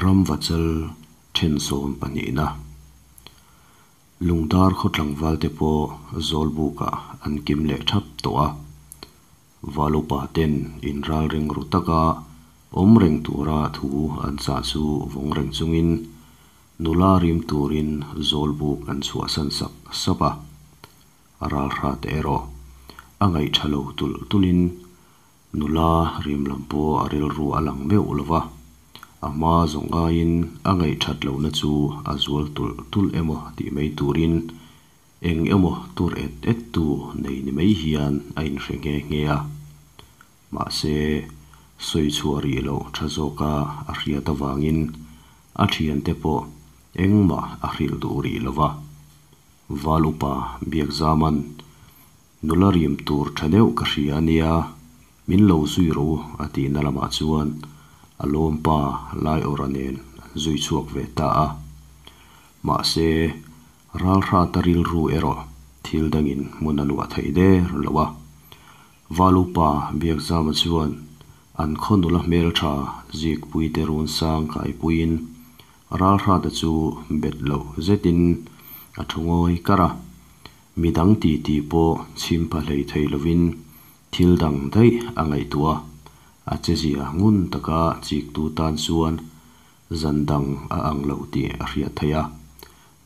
Ramvachal thensawm pahnihna Lungdar khaw tlangvalte pawh Zawlbukah an kim leh thap tawh a. Valupa ten inralring ru taka awm reng tura thu an chah chu vawng reng chungin nula rim turin Zawlbuk an chhuahsan sap sap a. A ralhrat erawh a ngaihtha lo tulh tulhin nula rim lam pawh a rilru a lang meuh lo va, a hma zawng aiin a ngaihthat lohna chu a zual tulh tulh emaw tih mai turin eng emaw tur et et tu nei ni mai hian a inhre nghe nghe a. Mahse, sawi chhuah rih loh tha zawka a hriat avangin a thiante pawh engmah a hrilh duh rih lo va. Val upa Biakzaman, Nula rim tur tha deuh ka hria a nia, min lo zui rawh u a tihna lamah chuan a lawmpa Laiawrha nen an zui chhuak ve ta a. Mahse, ralhrata rilru erawh thil dangin hmun a luah theih der lo a. Val upa Biakzama chuan an khaw nula hmeltha Zikpuite Runsang kaipuiin Ralhrata chu bet loh zetin a thu ngawi kar a, midang titi pawh chhim pha hlei thei lovin thil dang daih a ngaihtuah a, a chezia ngun taka chiktu tan chuan zan dang a ang lo tih a hriat theih a,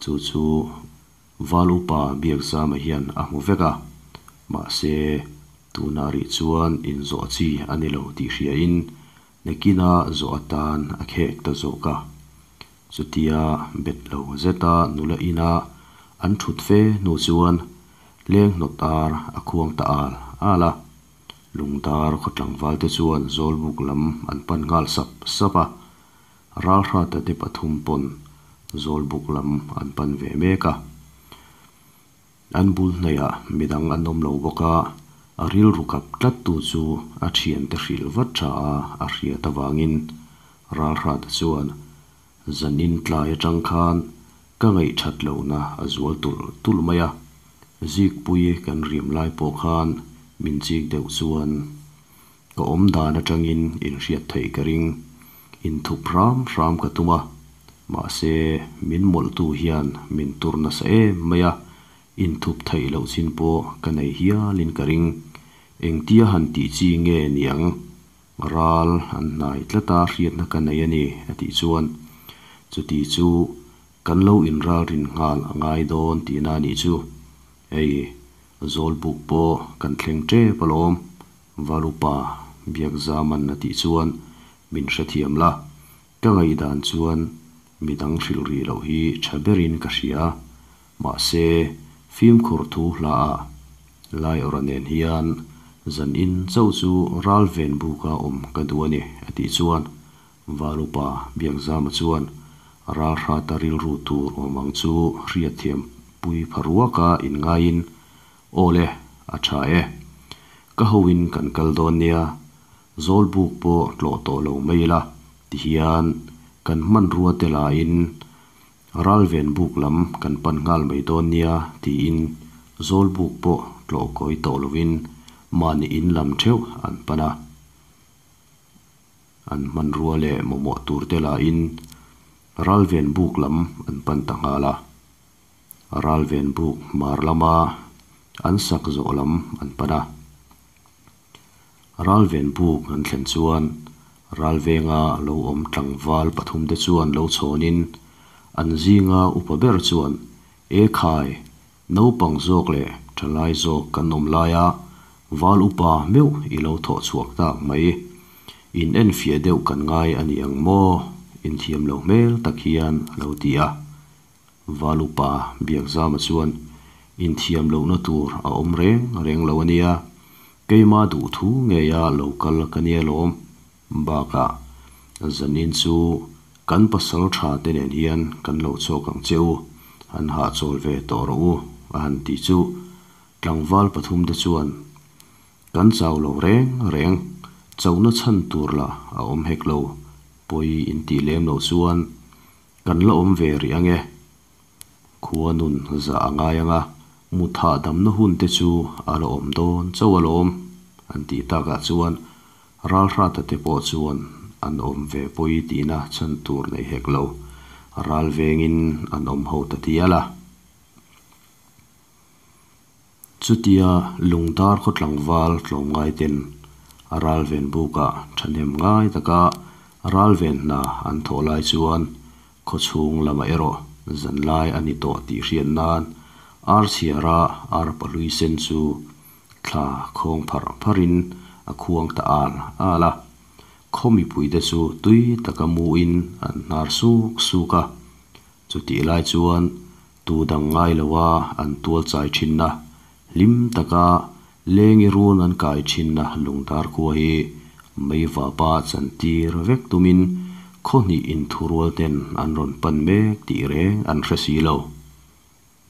chu chu Val upa Biakzama hian a hmu vek a, mahse tunah rih chuan inzawh chi a ni lo tih hriain Nakina zawh atan a khek ta zawk a. Chutia bet lo zeta nula ina an thut fe hnu chuan leng hnawt ar a khuang ta al al a. Lungdar khaw tlangvalte chuan Zawlbuk lam an pan nghal sap sap a. Ralhrata te pathum pawn Zawlbuk lam an pan ve mek a. An bul hnaihah midang an awm lo bawk a, a rilru kap tlattu chu a thiante hrilh vat tha a a hriat avangin Ralhrata chuan zanin tlai atang khan ka ngaihthat lohna a zual tulh tulh mai a, Zikpui kan riam lai pawh khan min chik deuh chuan ka awm dan atangin inhriat theih ka ring, inthup hram hram ka tum a, mahse min mawlhtu hian min tur nasa em mai a, inthup theih loh chin pawh ka nei hialin ka ring. Engtia han tih chi nge niang? Ral an hnai tlat a hriatna ka nei a ni a tih chuan chuti chu kan lo inralrin nghal a ngai dawn tihna a nih chu. Hei Zawlbuk pawh kan thleng tep alawm. Valupa Biakzaman a tih chuan min hrethiam la, ka ngaihdan chuan midang hrilh rih loh hi tha berin ka hria. Mahse, fimkhur thu hla ah Laiawrha nen hian zan in chauh chu ral ven buka awm ka duh a ni a tih chuan Valupa Biakzama chuan ralhrata rilru tur awm ang chu hriatthiam pui pha ruaka inngaiin Aw le, a tha e. Ka hoin kan kal dawn nia, Zawlbuk pawh tlawh tawh lo mai ila tihian kan hmanrua te lain Ralvenbuk lam kan pan nghal mai dawn nia tiin Zawlbuk pawh tlawh kawi tawh lovin mahni in lam theuh an pan a. An hmanrua leh mamawh tur te lain Ralvenbuk lam an pan ta nghal a. Ralvenbuk hmar lama an sak zawh lam an pan a. Ralvenbuk an thlen chuan Ralvenga lo awm tlangval pathumte chuan lo chhawnin an zinga upa ber chuan, E khai, naupang zawk leh thalai zawk kan awm laia val upa meuh i lo thawh chhuak tak mai. In enfiah deuh kan ngai a ni ang maw? Inthiam lo hmel tak hian a lo ti a. Valupa Biakzama chuan inthiam lohna tur a awm reng reng lo a nia, keima duh thu ngeia lo kal ka nia lawm. Bakah zanin chu kan pasal tha te nen hian kan lo chhuak ang che u, han hahchawl ve tawh rawh u a han ti chu tlangval pathum te chuan kan chau lo reng reng, chauhna chhan tur lah a awm hek lo, pawi intih lem loh chuan Kan la awm ve rih ang e. Khua nun zah a ngai ang a, mut hahdamna hun te chu a la awm dawn chauh alawm, an tih takah chuan Ralhrata te pawh chuan an awm ve pawi tihna chhan tur nei hek lo, ral vengin an awm ho ta dial a. Chutia Lungdar khaw tlangval tlawmngai ten a ralven bukah thahnem ngai taka ralven hna an thawh lai chuan khawchhung lamah erawh zanlai a ni tawh tih hriat nan ar chhiara ar pahlui sen chu thla khawng pharh pharhin a khuang ta al al a. Khaw mipuite chu tui taka muin an hnar suk suk a. Chutih lai chuan tu dang ngai loa an tual chai thinna, hlim taka lengi run an kai thinna lungdar khua hi mei vapa chantir vek tumin khaw hnih inthurual ten an rawn pan mek tih reng an hre si lo.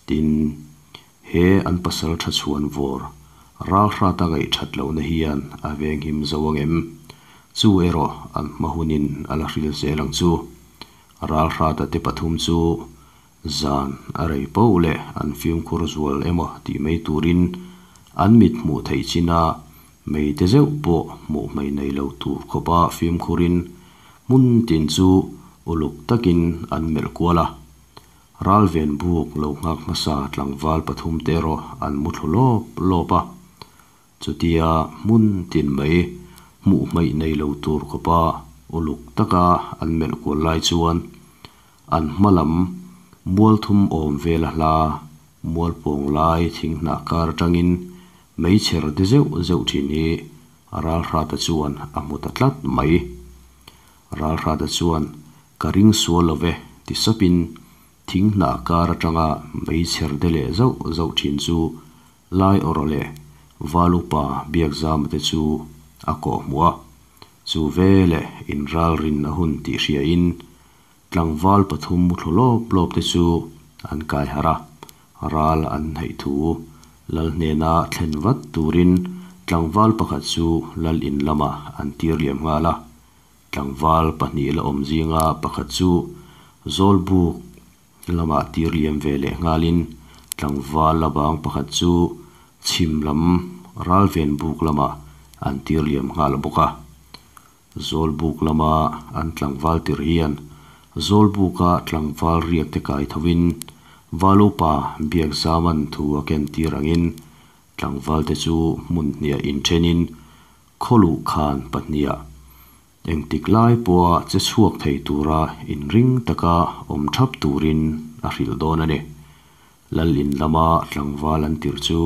Tin, he an pasal tha chhuan vawr ralhrata ngaih that lohna hian a venghim zo ang em? Chu erawh an hma hunin a la hril zel ang chu. Ralhrata te pathum chu zan a rei poh leh an fimkhur zual emaw tih mai turin an mit hmuh theih chin a meite zeuh pawh hmuh hmei nei lo tur khawpa fimkhurin hmun tin chu uluk takin an melh kual a. Ralven buk lo nghak hmasa tlangval pathum te erawh an mu thlu lawp lawp a. Chutia hmun tin mai hmuh hmaih nei lo tur khawpa uluk taka an melh kual lai chuan an hma lam mual thum awm vela hla mual pawng lai thing hnah kar atangin meichher de zeuh zeuh thin hi Ralhrata chuan a hmu ta tlat mai. Ralhrata chuan Ka ring sual lo ve ti sapin thing hnah kar atanga meichher de leh zauh zauh thin chu Lai awrh leh Val upa Biakzama te chu a kawh hmuh a, chu veleh inralrin a hun tih hriain tlangval pathum muthlu lawp lawp te chu an kai harh a, ral an hnaih thu Lal hnena thlen vat turin tlangval pakhat chu Lal in lamah an tir liam nghal a, tlangval pahnih la awm zinga pakhat chu Zawlbuk lamah tir liam ve leh nghalin tlangval la bang pakhat chu chhim lam ralven buk lamah an tir liam nghal bawk a. Zawlbuk lama an tlangval tir hian Zawlbuka tlangval riak te kai thovin Valupa Biakzaman thu a ken tir angin tlangval te chu hmun hniah inthenin khawluh khan pahniah Engtik lai pawha che chhuak thei tura inring taka awm thap turin a hrilh dawn a ni. Lal in lama tlangval an tirh chu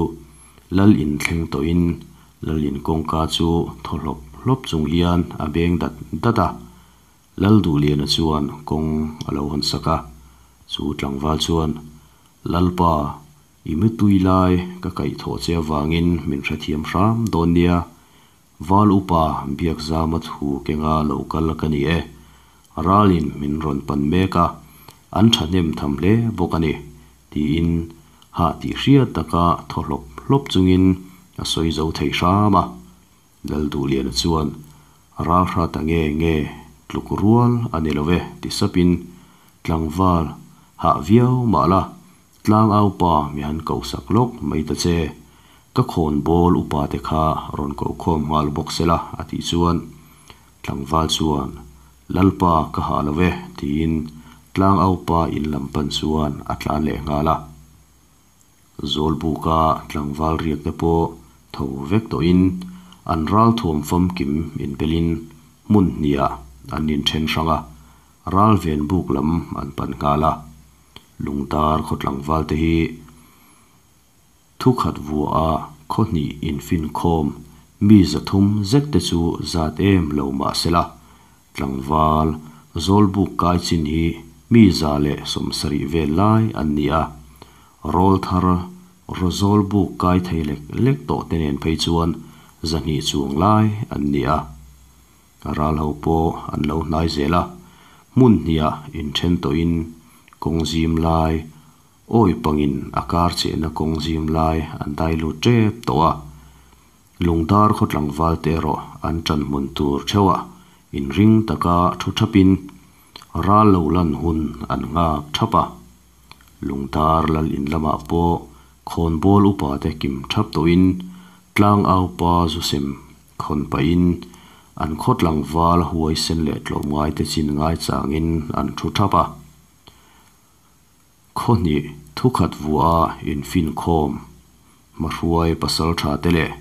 Lal in thleng tawhin Lal in kawngka chu thaw hlawp hlawp chung hian a beng dat dat a. Lal Duhliana chuan kawng a lo hawn sak a, chu tlangval chuan, Lalpa, i mutui lai ka kaihthawh che avangin min hrethiam hram dawn nia, Val upa Biakzama thu kenga lo kal ka ni e. Ralin min rawn pan mek a, an thahnem tham hle bawk a ni, tiin hah tih hriat taka thaw hlawp hlawp chungin a sawi zo thei hram a. Lalduhliana chuan, Ralhrata nge nge tluk rual a ni lo e, ti sapin tlangval hah viau mah la, Tlangau pa mi han koh sak lawk mai ta che, ka khawn bawl upa te kha rawn koh khawm nghal bawk se la a tih chuan tlangval chuan Lalpa ka hah lo e tiin tlangau pa in lam pan chuan a tlan leh nghal a. Zawlbuka tlangval riak te pawh tho vek tawhin an ralthuam famkim inbelin hmun hniah an inthen hrang a, ralven buk lam an pan nghal a. Lungtar khaw tlangval te hi thu khat vuaha khaw hnih infinkhawm mi 300 zet te chu zat em lo mah sela, tlangval Zawlbuk kai chin hi mi 170 vel lai an ni a, rawlthar Rawzawlbuk kai thei lek lek tawh te nen phei chuan 200 chuang lai an ni a. Ral ho pawh an lo hnai zel a, hmun hniah inthen tawhin kawng zim lai, awi pangin a kar chehna kawng zim lai an dai lut tep tawh a. Lungdar khaw tlangval te erawh an tan hmun tur theuhah inring taka thu thapin ral lo lan hun an nghak thap a. Lungdar lal in lamah pawh khawnbawl upa te kim thap tawhin tlangau pa zu sem khawn pahin An khaw tlangval huaisen leh tlawmngaite chin ngaichangin an thu thap a. Khaw hnih thukhat vuaha infinkhawm hmahruai pasaltha te leh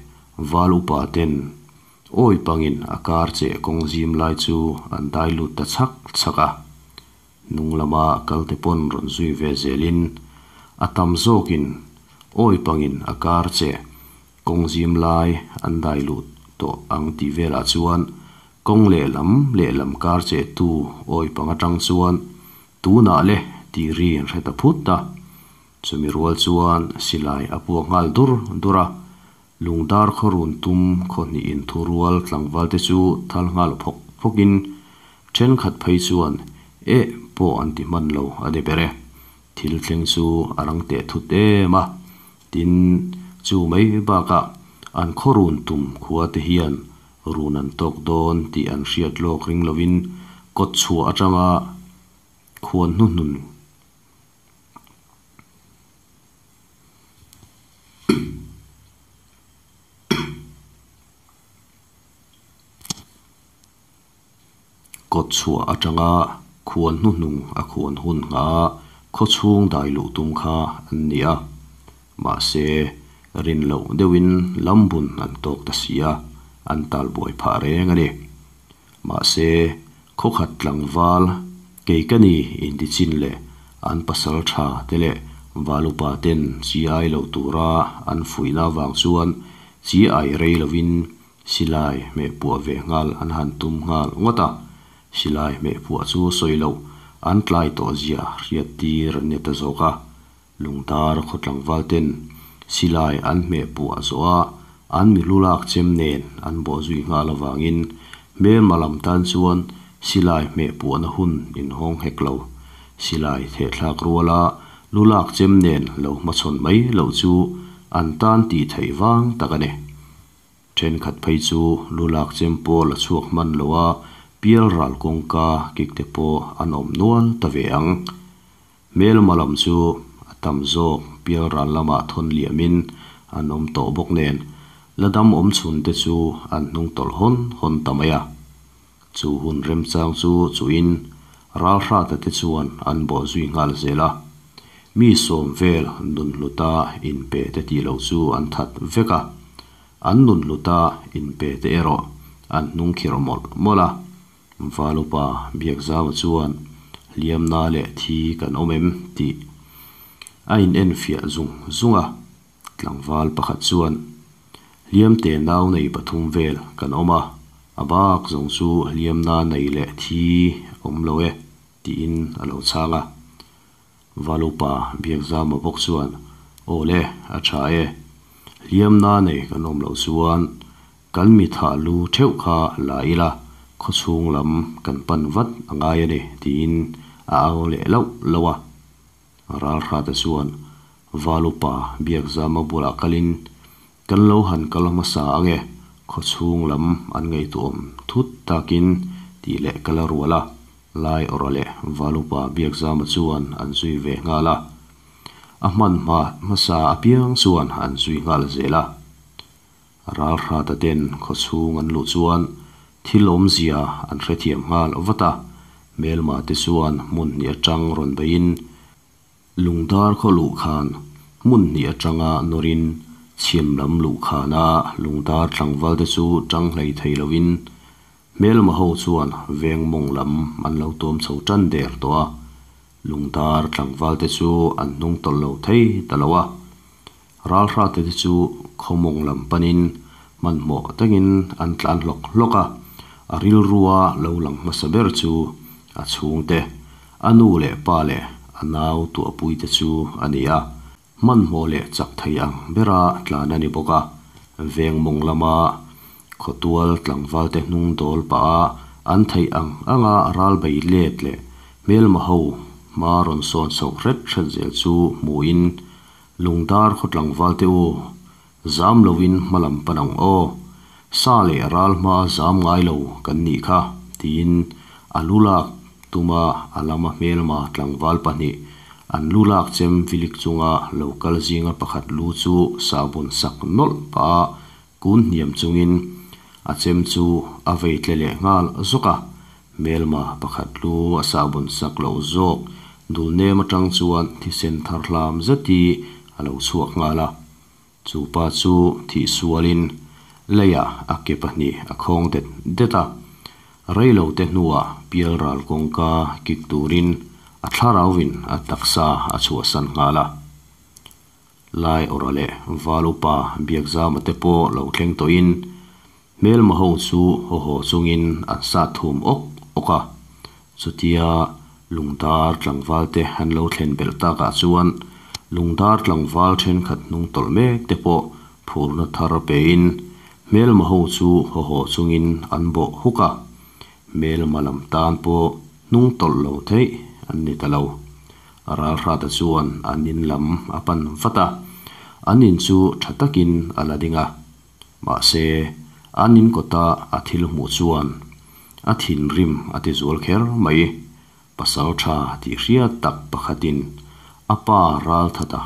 val upa ten awi pangin a kar cheh kawng zim lai chu an dai lut ta chhak chhak a. Hnung lama kal te pawn rawn zui ve zelin a tam zawkin awi pangin a kar cheh kawng zim lai an dai lut tawh ang tih velah chuan kawng lehlam lehlam kar chehtu awi pang atang chuan tunah le tih ri an hre ta phut a. Chumi rual chuan silai a puak nghal dur dur a, lungdar khaw run tum khaw hnih inthurual tlangval te chu thal nghal phawk phawkin thenkhat phei chuan eh pawh an ti hman lo a ni ber e. Thil thleng chu a rang teh thut em a, tin chu mai bakah an khaw run tum khua te hian run an tawk dawn tih an hriat lawk ring lovin kawt chhuah atanga khuan hnuhnun Kawt chhuah atanga khuan hnuhnung a khuan hun nghah a khaw chhung dai luh tum kha an ni a. Mahse, rin loh deuhin lambun an tawk ta si a, an tal buai phah reng a ni. Mahse, khaw khat tlangval kei ka ni intichin leh an pasal tha te leh valupa ten chi ai lo tura an fuihna avang chuan chi ai rei lovin Silai hmeh puah ve nghal an han tum nghal ngawt a, silai hmeh puah chu sawi loh an tlai tawh zia hriat tir an ni ta zawk a. Lungtar khaw tlangval ten silai an hmeh puah zawh a, an mi hlu lak chem nen an bawh zui nghal avangin hmelma lam tan chuan silai hmeh puahna hun inhawng hek lo. Silai thehthlak ruala lu lak chem nen lo hmachhawn mai loh chu an tan tih theih vang tak a ni. Thenkhat phei chu lu lak chem pawl a chhuak hman lo a, pial ral kawngka kik te pawh an awm nual ta ve ang. Hmelma lam chu a tam zawk pial ral lamah thawn liamin an awm tawh bawk nen, la dam awm chhun te chu an hnung tawlh hawn hawn ta mai a. Chu hun remchang chu chuhin ralhrata te chuan an bawh zui nghal zel a, mi sawm vel nun hluta inpe te tih loh chu an that vek a. An nun hluta inpe te erawh an hnung khirh mawlh mawlh a. Valupa Biakzama chuan hliamna leh thi kan awm em tih a in enfiah zung zung a. Tlangval pakhat chuan hliamte nau nei pathum vel kan awm a, a bak zawng chu hliamna nei leh thi awm lo e tiin a lo chhang a. Valupa Biakzama bawk chuan, Aw le, a tha e. Hliamna nei kan awm loh chuan kan mi thah lu theuh kha la ila, khawchhung lam kan pan vat a ngai a ni, tiin a au leh lauh lauh a. Ralhrata chuan Valupa Biakzama bulah kalin, Kan lo han kal hmasa ange, khawchhung lam an ngaihtuahawm thut takin tih leh ka la rual a, Lai awrh leh Valupa Biakzama chuan an zui ve nghal a. A hman hma hmasa apiang chuan an zui nghal zel a. Ralhrata ten khawchhung an luh chuan thil awmzia an hrethiam nghal vat a, hmelma te chuan hmun hnih atang rawn beiin Lungdar khaw luh khan hmun hnih atanga nawrin chhim lam luh khana lungdar tlangval te chu tang hlei thei lovin hmelma ho chuan veng mawng lam an lo tuam chho tan der tawh a, lungdar tlangval te chu an hnung tawlh lo thei ta lo a. Ralhrate te chu khaw mawng lam panin hmanhmawh takin an tlan hlawk hlawk a, a rilrua lo lang hmasa ber chu a chhungte, a nu leh pa leh a nau tuahpuite chu a ni a, hmanhmawh leh chak thei ang bera tlan a ni bawk a, veng mawng lama khawtual tlangvalte hnung dawl pah a an theih ang anga ral bei let leh hmelma ho hma rawn sawn chhoh hret hret zel chu hmuhin Lungdar khaw tlangval te u, zam loin hma lam pan ang aw, sa leh ral hma zam ngai lo kan nih kha, tiin a lu lak tuma a lama hmelma tlangval pahnih an lu lak chem vilik chunga lo kal zinga pakhat lu chu sahbun sak nawlh pah a kun hniam chungin A chem chu a vei tle leh nghal zawk a, hmelma pakhat lu a sahbawn sak loh zawk dul nem atang chuan thisen thar hlam zet hi a lo chhuak nghal a. Chu pa chu thih sualin leiah a ke pahnih a khawng det det a, reilo te hnuah pialral kawngka kik turin a thlarauin a taksa a chhuahsan nghal a. Lai awrha leh val upa Biakzama te pawh lo thleng tawhin hmelma ho chu haw haw chungin an sat thum awk awk a. Chutia Lungdar tlangval te an lo thlen belh takah chuan Lungdar tlangval thenkhat hnung tawlh mek te pawh phurna thar pein hmelma ho chu haw haw chungin an bawh huk a. Hmelma lam tan pawh hnung tawlh lo theih an ni ta lo. Ralhrata chuan an in lam a pan vat a, an in chu tha takin a la ding a. Mahse, an in kawta a thil hmuh chuan a thinrim a ti zual kher mai. Pasal tha tih hriat tak pakhatin a pa Ralthata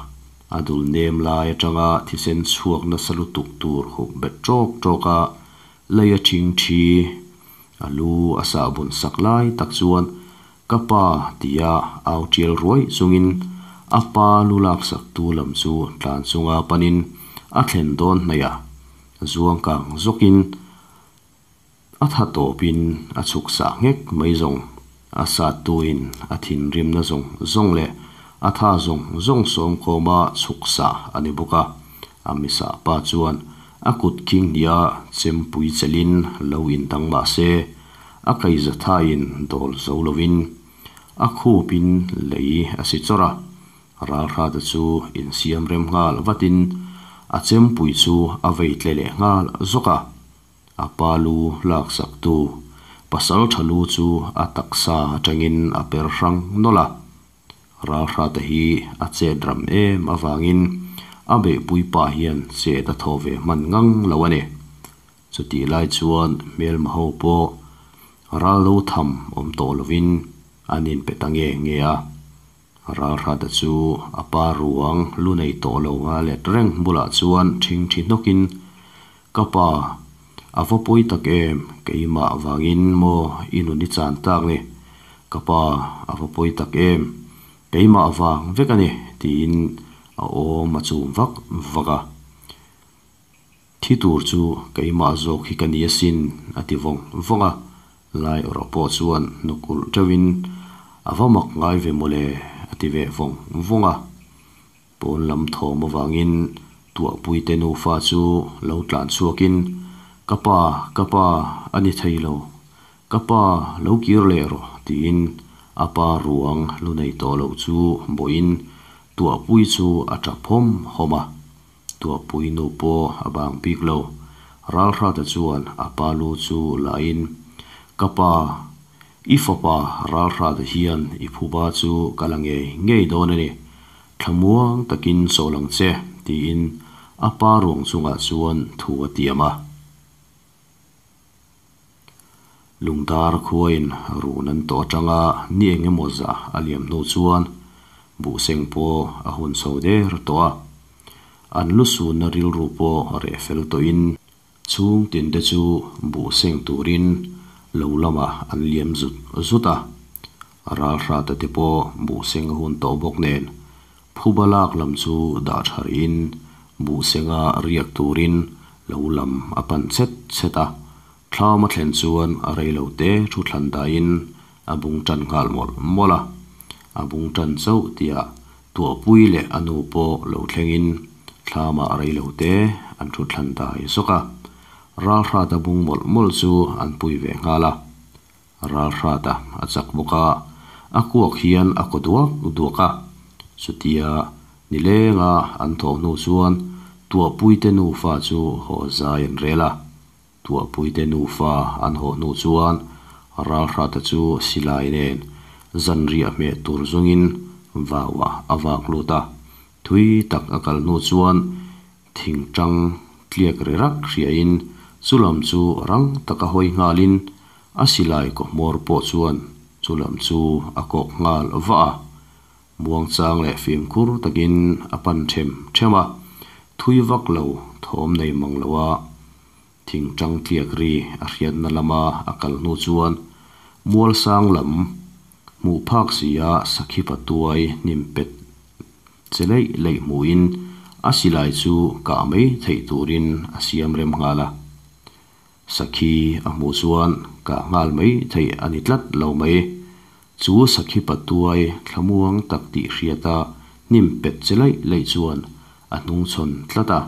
a dul nem lai atanga thisen chhuak nasa lutuk tur hup bet tawk tawk a, lei a thing thi, a lu a sahbun sak lai tak chuan Ka pa tia au tial ruai chungin a pa lu laksaktu lam chu tlan chunga panin a thlen dawn hnaih a, zuang kang zawkin a tha tawpin a chhuk sah nghek mai zawng. A sattuin a thinrimna zawng zawng leh a tha zawng zawng sawmkhawma chhuk sah a ni bawk a, a misah pa chuan a kut khing hniha chempui chelhin lo indang mah se, A kaiza thaiin dawl zo lovin a khupin lei a si chawrh a, Ralhrata chu insiam rem nghal vatin a chempui chu a vei tle leh nghal zawk a. A pa lu laksaktu pasal tha lu chu a taksa atangin a per hrang nawlh a. Ralhrata hi a chet ram em avangin a beihpui pa hian chet a thaw ve hman ngang lo a ni. Chutih lai chuan hmelma ho pawh ral lo tham awm tawh lovin an inpe ta nge nge a. Ralhrata chu a pa ruang lu nei tawh lo a let reng bulah chuan ṭhingṭhi hnawkin, Ka pa, a va pawi tak em, keimah vangin maw i nun i chan tak ni? Ka pa, a va pawi tak em, keimah vang vek a ni, tiin a awm a chum vak vak a. Thi tur chu keimah zawk hi ka ni asin, a ti vawng vawng a. Lai erawh pawh chuan hnuk ulh teuhin, A va mak ngai ve mawle, a ti ve vawng vawng a. Pawn lam thawm avangin Tuahpuite nufa chu lo tlan chhuakin, Ka pa, ka pa, a ni thei lo. Ka pa, lo kir leh rawh, tiin a pa ruang lu nei tawh loh chu bawhin Tuahpui chu a tap hawm hawm a. Tuahpui nu pawh a bang bik lo. Ralhrata chuan a pa lu chu lahin, Ka pa, i fapa Ralhrata hian i phuba chu ka la ngei ngei dawn a ni. Thlamuang takin chawl ang che, tiin a pa ruang chungah chuan thu a tiam a. Lungdar khuain run an tawh atanga ni eng emaw zah a liam hnu chuan buhseng pawh a hun chho der tawh a. An lu sunna rilru pawh reh fel tawhin chhung tinte chu buhseng turin lo lamah an liam zut zut a. Ralhrata te pawh buhseng a hun tawh bawk nen Phuba lak lam chu dah tha rihin buhsenga riak turin lo lam a pan chhet chhet a, thlam a thlen chuan a rei lo te thu thlan dahin a bung tan nghal mawlh mawlh a. A bung tan chauh tihah Tuahpui leh a nu pawh lo thlengin thlamah rei lo te an thu thlan dai zawk a, Ralhrata bung mawlh mawlh chu an pui ve nghal a. Ralhrata a chak bawk a, a kuak hian a kaw duak duak a. Chutia nilenga an thawh hnu chuan Tuahpuite nufa chu haw zai an rel a. Tuahpuite nufa an haw hnu chuan Ralhrata chu silai nen zanriah hmeh tur zawngin vauah a vak lut a. Thui tak a kal hnu chuan Thingtang tliak ri rak hriain chulam chu rang taka hawi nghalin a silai kaw hmawr pawh chuan chulam chu a kawk nghal vah a. Muangchang leh fimkhur takin a pan them them a, thui vak lo thawm nei mang lo a. Thingṭang tliak ri a hriatna lama a kal hnu chuan mual sang lam hmuh phak sia sakhi patuai hnim pet che leih leih hmuhin a silai chu kah mai theih turin a siam rem nghal a. Sakhi a hmuh chuan kah nghal mai theih a ni tlat lo mai. Chu sakhi patuai thlamuang tak tih hriata hnim pet che laih laih chuan a hnungchhawn tlat a.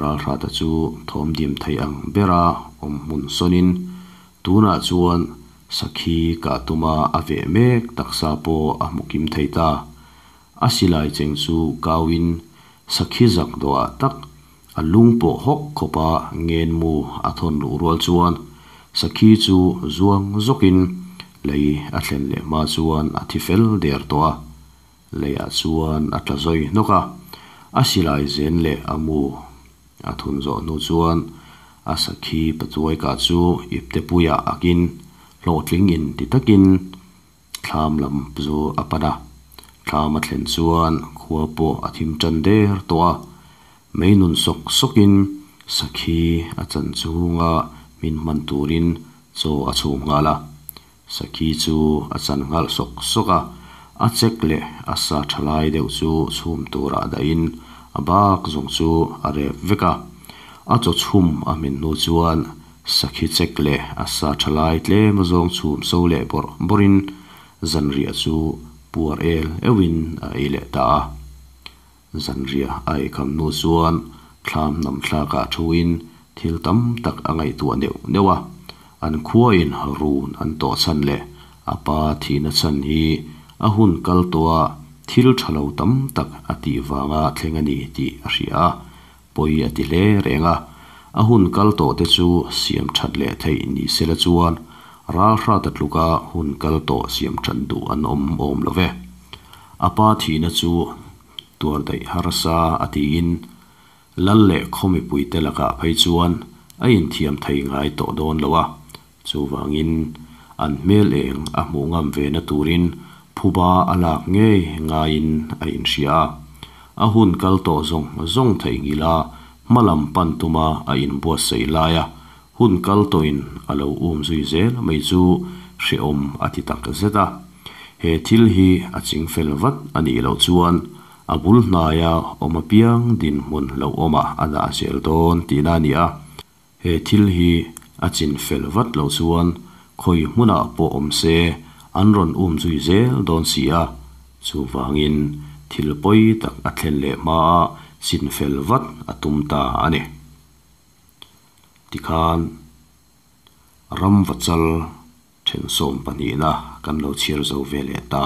Ralhrata chu thawm dim thei ang bera awm hmun sawnin tunah chuan sakhi kah tuma a veh mek taksa pawh a hmu kim thei ta. A silai cheng chu kauin sakhi zak dawhah tak a lung pawh hawk khawpa ngenmu a thawn luh rual chuan sakhi chu zuang zawkin lei a thlen leh hma chuan a thi fel der tawh a, leiah chuan a tla zawi hnawk a, a silai zen leh a mu a thun zawh hnu chuan a sakhi patuai kah chu ipte puiah akin hlawhtling in ti takin thlam lam chu a pan a, thlam a thlen chuan khua pawh a thim tan der tawh a, mei nun sawk sawkin sakhi a chan chhunga min hman turin chaw a chhum nghal a, sakhi chu a chan nghal sawk sawk a, a chek leh a sa tha lai deuh chu chhum turah dahin a bak zawng chu a rep vek a, a chaw chhum a hmin hnu chuan Sakhi chek leh a sa tha lai tlem azawng chhum so leh bawrh bawrhin zanriah chu puar el euhin a ei leh ta a. Zanriah a eikham hnu chuan thlam hnam thlakah thuin thil tam tak a ngaihtuah neuh neuh a, an khuain run an tawh chhan leh a pa thihna chhan hi a hun kal tawha thil tha lo tam tak a tih vanga thleng a ni tih a hria a. Pawi a ti hle reng a, a hun kal tawh te chu siam that leh theih ni sela chuan ralhrata tluka hun kal tawh siam that duh an awm awm lo ve. A pa thihna chu tuar daih harsa a tiin Lal leh khaw mipuite lakah phei chuan a inthiam thei ngai tawh dawn lo a, chuvangin an hmel eng a hmuh ngam ve na turin phuba a lak ngei ngaiin a inhria a. A hun kal tawh zawng zawng theihnghilh a, hma lam pan tuma a inbuatsaih laia hun kal tawhin a lo um zui zel mai chu hrehawm a ti tak zet a. He thil hi a chingfel vat a nih loh chuan a bul hnaia awm apiang dinhmun hlauhawmah a dah zel dawn tihna a ni a. He thil hi a chin fel vat loh chuan khawi hmunah pawh awm se an rawn um zui zel dawn si a, chuvangin thil pawi tak a thlen leh hmaa chin fel vat a tum ta a ni. Tikhan ram vachal then sawm pahnihna kan lo chhiar zo ve leh ta